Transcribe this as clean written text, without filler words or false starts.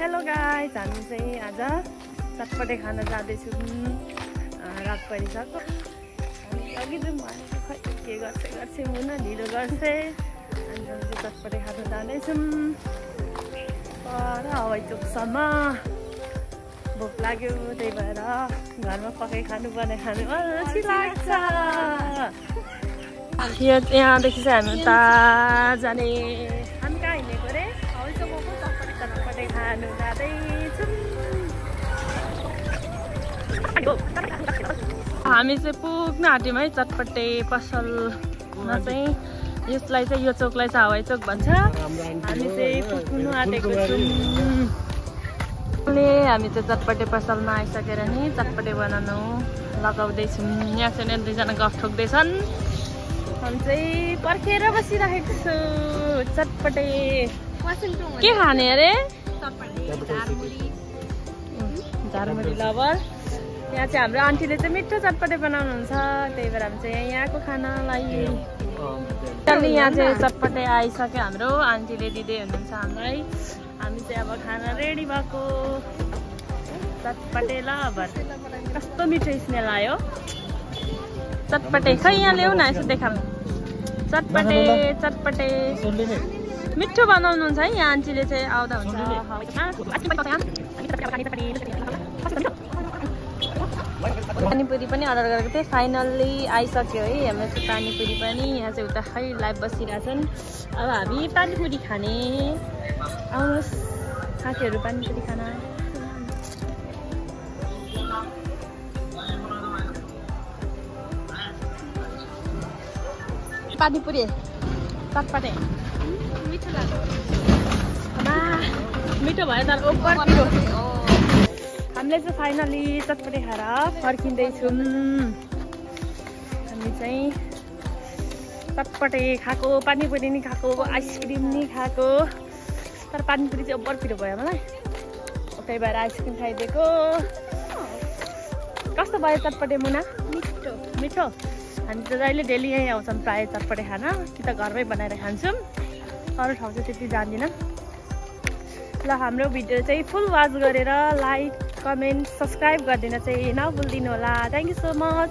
Hello guys, हामी चाहिँ आज चटपटे खान जाँदैछौँ रात परिसक्यो। हामी अघि जाउँ भनेको खै के गर्छ मुना ढिलो गर्छ। अनि हामी चटपटे खान जाँदैछौँ पर हवाई चोकसम्म। भोक लाग्यो, त्यही भएर घरमा पकाइ खानु पर्ने खानु अल्छी लाग्छ। यहाँदेखि चाहिँ हामी उता जाने। हामी कहाँ हिँडेको रे? हवाई चोकको चटपटे खानु जाँदैछौँ। हामी चाहिँ पुग्न आँट्यौँ है चटपटे पसलमा। चाहिँ यसलाई चाहिँ यो चोकलाई चाहिँ हवाई चोक भन्छ। हामी चाहिँ पुग्नु आँटेको छौँ। हामी चाहिँ चटपटे पसलमा आइसकेर नि चटपटे बनाउनु लगाउँदैछौँ। यहाँ चाहिँ दुईजना गफ ठोक्दैछन्। हामी चाहिँ पर्खेर बसिरहेको छु। चटपटे के खाने अरे? झारमुरी लबर। यहाँ चाहिँ हाम्रो आन्टीले चाहिँ मिठो चटपटे बनाउनुहुन्छ, त्यही भएर हामी चाहिँ यहाँको खानालाई यहाँ चाहिँ चटपटे आइसक्यो। हाम्रो आन्टीले दिँदै हुनुहुन्छ हामीलाई। हामी चाहिँ अब खाना रेडी भएको। चटपटे लबर कस्तो मिठो स्मेल आयो। चटपटे खै यहाँ ल्याउ न, यसो देखाउँ। चटपटे चटपटे मिठो बनाउनुहुन्छ है यहाँ आन्टीले चाहिँ आउँदा हुन्छ। पानीपुरी पनि अर्डर गरेको थिएँ, फाइनल्ली आइसक्यो है हाम्रो चाहिँ पानीपुरी पनि। यहाँ चाहिँ उता खै लाइभ बसिरहेछन्। अब हामी पानीपुरी खाने। आउनुहोस् साथीहरू पानीपुरी खाना। पानीपुरी चटपटे मिठो लाग्यो। मिठो भयो तर ओभर मिठो। हामीले चाहिँ फाइनली चटपटे खाएर फर्किँदैछौँ। हामी चाहिँ चटपटे खाएको, पानीपुरी नि खाएको, आइसक्रिम नि खाएको। तर पानीपुरी चाहिँ ओभर पिरो भयो मलाई, त्यही भएर आइसक्रिम खाइदिएको। कस्तो भयो चटपटे मुना? मिठो मिठो। हामी त जहिले डेली यहीँ आउँछौँ प्रायः चटपटे खान, कि त घरमै बनाएर खान्छौँ। अरू ठाउँ चाहिँ त्यति जान्दिनँ। ल हाम्रो भिडियो चाहिँ फुल वाच गरेर लाइक कमेन्ट सब्सक्राइब गरिदिन चाहिँ नभुलिदिनु होला। Thank you so much.